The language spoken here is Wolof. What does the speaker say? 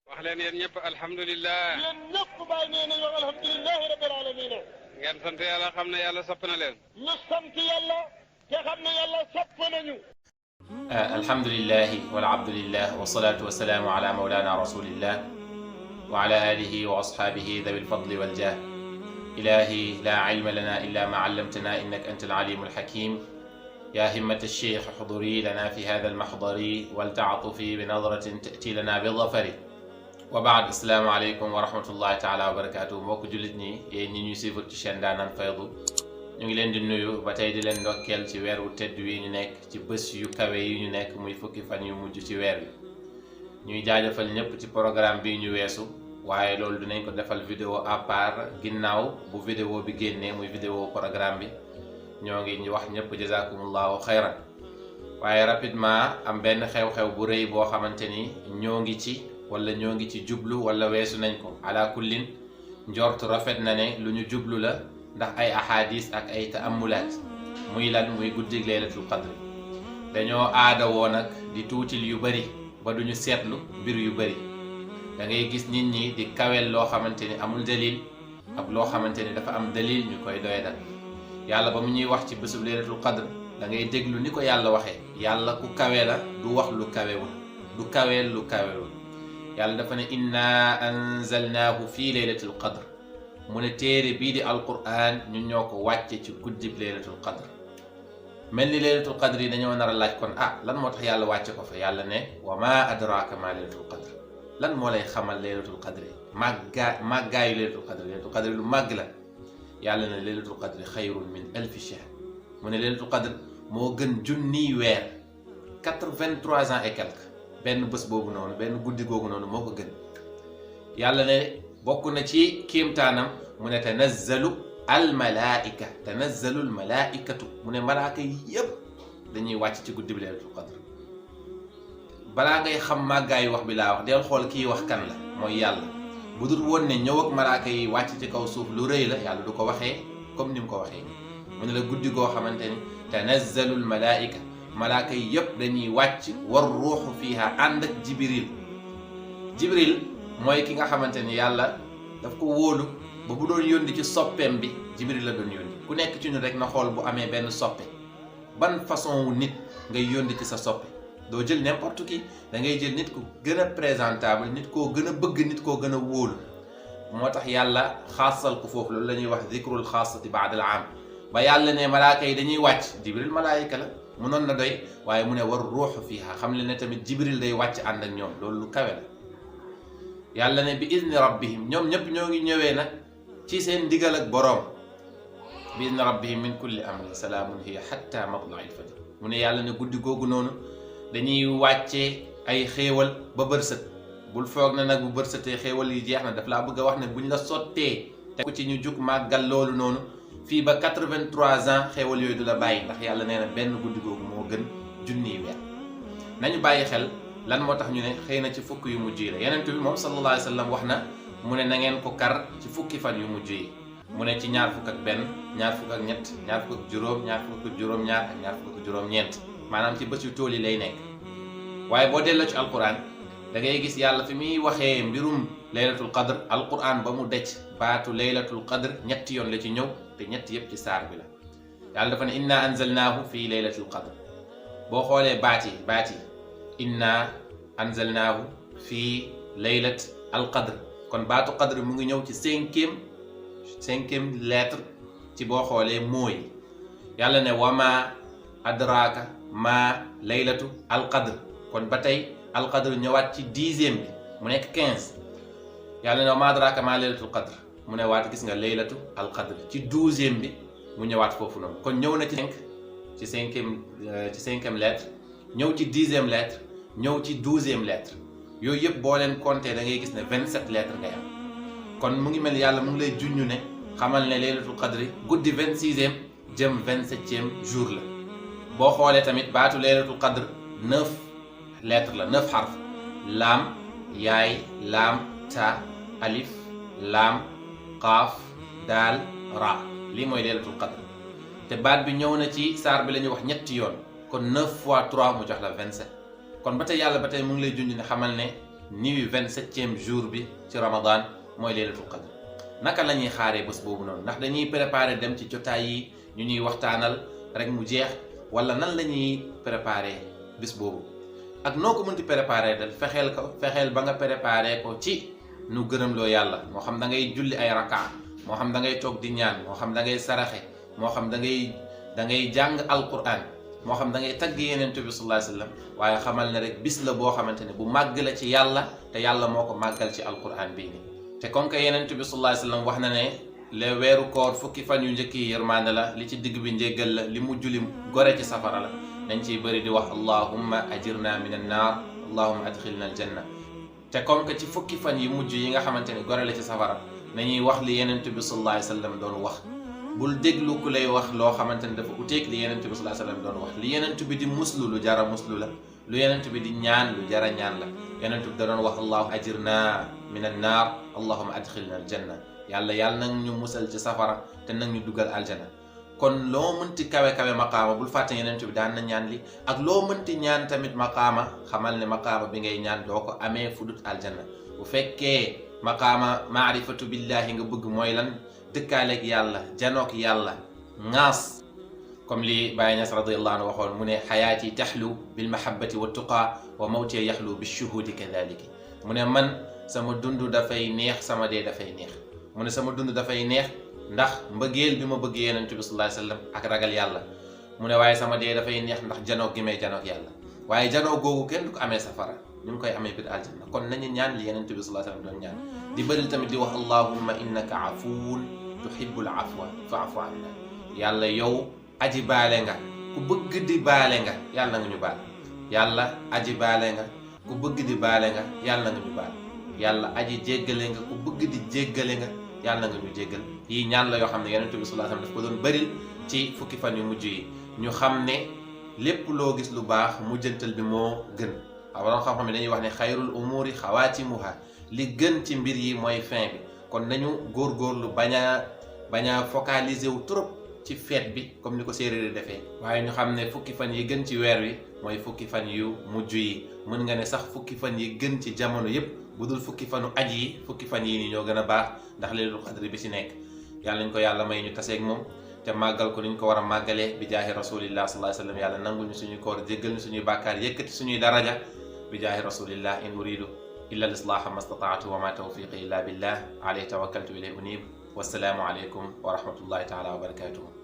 wax leen yéen ñëpp alhamdulilah. yéen ñëpp bàyyi nee nañu wax alhamdulilahi rabbil alamin. ngeen sant yàlla xam ne yàlla sopp na leen. ñu sant yàlla te xam ne yàlla sopp nañu. alhamdulilahi walabdulillah wasalaatu wasalaamu ala mawlana rasulillah wa ala alihi wa ashaabihi dawi lfadli waljah. ilahi la ilma lana illa ma allamtana innaka anta alalimu alhakim. ya himmata alcheikh xuduri lana fi hada almaxdari waltaatufi binadratin tati lana bidafari. wa baad, assalaamu aleykum wa rahmatullahi taala wa barakatuh. mbokk jullit ñi yéen ñi ñuy suivre ci chaîne Ndaanaan Faydu, ñu ngi leen di nuyu ba tey di leen ndokkeel ci weer wu tedd wi ñu nekk, ci bés yu kawe yi ñu nekk, muy fukki fan yu mujj ci weer wi. ñuy jaajëfal ñëpp ci programme bi ñu weesu, waaye loolu dinañ ko defal vidéo à part ginnaaw bu vidéo bi génnee, muy vidéo programme bi. ñoo ngi ñu wax ñëpp jazakumullahu xayran. waaye rapidement am benn xew-xew bu rëy boo xamante ni ñoo ngi ci jublu wala weesu nañ ko. ala kullin njort rafet na ne lu ñu jublu la, ndax ay ahadis ak ay taamulaat. muy lan? muy guddig laylatul qadr. dañoo aada woo nag di tuutil yu bëri ba duñu seetlu mbir yu bëri. da ngay gis nit ñi di kawel loo xamante ni amul dalil ak loo xamante ni dafa am dalil ñu koy doyadal. yàlla ba mu ñuy wax ci bésub laylatul qadr da ngay déglu ni ko yàlla waxee. yàlla ku kawe la, du wax lu kawewul, du kaweel lu kawewul. yàlla dafa ne inna anzalnaahu fi laylatul qadr. mu ne téere bii di alquran ñun ñoo ko wàcce ci guddib laylatul qadr. mel ni laylatul qadr yi dañoo nar a laaj kon lan moo tax yàlla wàcce ko fa. yàlla ne wa ma adraka ma laylatul qadr. lan moo lay xamal laylatul qadr yi màggaayu laylatul qadr lu màgg la. yàlla ne laylatul qadr xayrun min alfi shahr. mu ne laylatul qadr moo gën junniy weer, 83 ans et quelque. benn bés boobu noonu, benn guddi googu noonu moo ko gën. yàlla ne bokk na ci kéemtaanam mu ne tanazzalu almalaika, tanazzalu almalaikatu. mu ne malaaka yépp dañuy wàcc ci guddi bi laylatul qadr. balaa ngay xam màggaayu wax bi laa wax del xool kii wax kan la, mooy yàlla. bu dul woon ne ñëw ak malaaka yi wàcc ci kaw suuf lu rëy la, yàlla du ko waxee comme ni mu ko waxee. mu ne la guddi goo xamante ni tanazzalu almalaika, malaaka yi yépp dañuy wàcc, war ruuxu fiiha, ànd ak jibril mooy ki nga xamante ni yàlla daf ko wóolu ba bu doon yónni ci soppeem bi, jibril la doon yónni. ku nekk ci ñun rek na xool bu amee benn soppe, ban façon wu nit ngay yónni ci sa soppe. doo jël n'importe qui, da ngay jël nit ku gën a présentable, nit koo gën a bëgg, nit koo gën a wóolu. moo tax yàlla xaasal ko foofu. loolu la ñuy wax zikrul xaasati baada al aam. ba yàlla ne malaaka yi dañuy wàcc, jibril malaayika la, munoon na doy, waaye mu ne war ruuxu fiiha. xam le ne tamit jibril day wàcc ànd ak ñoom, loolu lu kawe la. yàlla ne bi izni rabbihim, ñoom ñëpp ñoo ngi ñëwee nag ci seen ndigal ak boroom. bi izni rabbihim min kulli amrin salaamun hiya hatta matla'il fajr. mu ne yàlla ne guddi googu noonu dañuy wàccee ay xéewal ba bërsët. bul foog na nag bu bërsëtee xéewal yi jeex na, daf laa bëgg a wax ne buñ la sottee te ku ci ñu jug màggal loolu noonu fii ba 83 ans xéewal yooyu du la bàyyi, ndax yàlla nee na benn guddi googu moo gën junniy weer. nañu bàyyi xel lan moo tax ñu ne xëy na ci fukk yu mujj yi la. Yonent bi moom sallallahu alayhi wa sallam wax na, mu ne na ngeen ko kar ci fukki fan yu mujj yi. mu ne ci ñaar fukk ak benn, ñaar fukk ak ñett, ñaar fukk ak juróom, ñaar fukk ak juróom-ñaar ak ñaar fukk ak juróom-ñeent. maanaam ci bés yu tool yi lay nekk. waaye boo delloo ci alquran da ngay gis yàlla fi muy waxee mbirum laylatul qadr, alquran ba mu decc baatu laylatul qadr ñetti yoon la ci ñëw, te ñetti yépp ci saar bi la. yàlla dafa ne inna anzalnaahu fi laylatul qadr. boo xoolee baat yi inna anzalnaahu fi laylat al qadr. kon baatu qadr mu ngi ñëw ci cinquième lettre ci boo xoolee mooy. yàlla ne wama adraka ma laylatu al qadr. kon ba tey al qadr ñëwaat ci 10e bi mu nekk 15. yàlla ne wama adraka ma laylatul qadr. mu ne waat gis nga laylatu al qadr ci 12e bi mu ñëwaat foofu noonu. kon ñëw na ci cinquième lettre, ñëw ci 10e lettre, ñëw ci 12e lettre. yooyu yëpp boo leen compter da ngay gis ne 27 lettres ngay am. kon mu ngi mel yàlla mu ngi lay junñu ne xamal ne laylatul qadri guddi 26e jëm 27e jour la. boo xoolee tamit baatu laylatul qadr 9 lettres la, 9 xarf. laam, yaay, laam, ta, alif, laam, qaaf, daal, ra. lii mooy laylatul qadr. te baat bi ñëw na ci saar bi la ñuy wax ñetti yoon. kon 9 fois 3 mu jox la 27. kon ba tey yàlla ba tey mu ngi lay junj ne xamal ne nuit 27e jour bi ci Ramadan mooy laylatul qadr. naka la ñuy xaaree bés boobu noonu ndax dañuy préparer dem ci jotaay yi ñu ñuy waxtaanal rek mu jeex wala nan la ñuy préparer bés boobu ak noo ko mënti préparer dal fexeel ba nga préparer ko ci nu gërëm loo yàlla moo xam da ngay julli ay raka moo xam da ngay toog di ñaan moo xam da ngay saraxe moo xam da ngay jàng alquran moo xam da ngay tagg Yonent bi sallallahu alayhi wasallam waaye xamal ne rek bis la boo xamante ne bu màgg la ci yàlla te yàlla moo ko màggal ci alquran bii ni te comme que Yonent bi sallallahu alayhi wasallam wax na ne le weeru koor fukki fan yu njëkk yi yërmande la li ci digg bi njéggal la li mujj li gore ci safara la nañ ciy bëri di wax allahumma ajirna min an naar allahumma adxilna al janna te comme que ci fukki fan yi mujj yi nga xamante ne gore la ci safara nañuy wax li Yonent bi sallallahu alayhi wasallam doon wax bul déglu ku lay wax loo xamante ne dafa uteeg li Yonent bi sallallahu alayhi wasallam doon wax li Yonent bi di muslu lu jara muslu la lu Yonent bi di ñaan lu jara ñaan la Yonent bi da doon wax allahu ajirna min an naar allahumma adxilna al janna yàlla nag ñu musal ci safara te nag ñu dugal aljana kon loo mënti kawe maqaama bul fàtte Yonent bi daan na ñaan li ak loo mënti ñaan tamit maqaama xamal ne maqaama bi ngay ñaan doo ko amee fu dut aljanna bu fekkee maqaama maarifatu billahi nga bëgg mooy lan dëkkaaleeg yàlla janook yàlla ŋaas comme li Baye Niass radiyallahu anhu waxoon mu ne xayaati taxlu bil mahabbati wa tuqaa wa mawti yaxlu bi shuhudi kadalika mu ne man sama dund dafay neex sama dee dafay neex mu ne sama dund dafay neex ndax mbëggeel bi ma bëgg Yonent bi sallallahu alayhi wasallam ak ragal yàlla mu ne waaye sama dee dafay neex ndax janoog gi may janoog yàlla waaye janoog googu kenn du ko amee safara ñu ngi koy amee biir aljanna kon nañu ñaan li Yonent bi sallallahu alayhi wasallam doon ñaan di bëri tamit di wax allahumma innaka afuwun tuhibbul afwa fa'fu anna yàlla yow aji baale nga ku bëgg di baale nga yàlla nga ñu baal yàlla aji baale nga ku bëgg di baale nga yàlla nga ñu baal yàlla aji jéggale nga ku bëgg di jéggale nga yàlla nga ñu jéggal yii ñaan la yoo xam ne Yonent bi sallallahu alayhi wasallam daf ko doon bëril ci fukki fan yu mujj yi ñu xam ne lépp loo gis lu baax mujjantal bi moo gën waroon xam-xam ne dañuy wax ne xayrul umuri xawaatimuha li gën ci mbir yi mooy fin bi kon nañu góorgóorlu bañ a focaliser wu trop ci feet bi comme ni ko séeréer defee waaye ñu xam ne fukki fan yi gën ci weer wi mooy fukki fan yu mujj yi mën nga ne sax fukki fan yi gën ci jamono yépp bu dul fukki fanu aj yi fukki fan yii nii ñoo gën a baax ndax laylatul qadr bi ci nekk yàlla ñu ko yàlla may ñu taseeg moom te màggal ko ni ñu ko war a màggalee bi jaahi rasulillah sallallahu alayhi wasallam yàlla nangul ñu suñuy koor jéggal ñu suñuy bàkkaar yëkkati suñuy daraja bi jaahi rasulillah in uridu illa al islaha ma stata'tu wa ma tawfiqi illa billah alayhi tawakkaltu ilayhi unib wassalaamu alaykum wa rahmatullahi taala wa barakatuh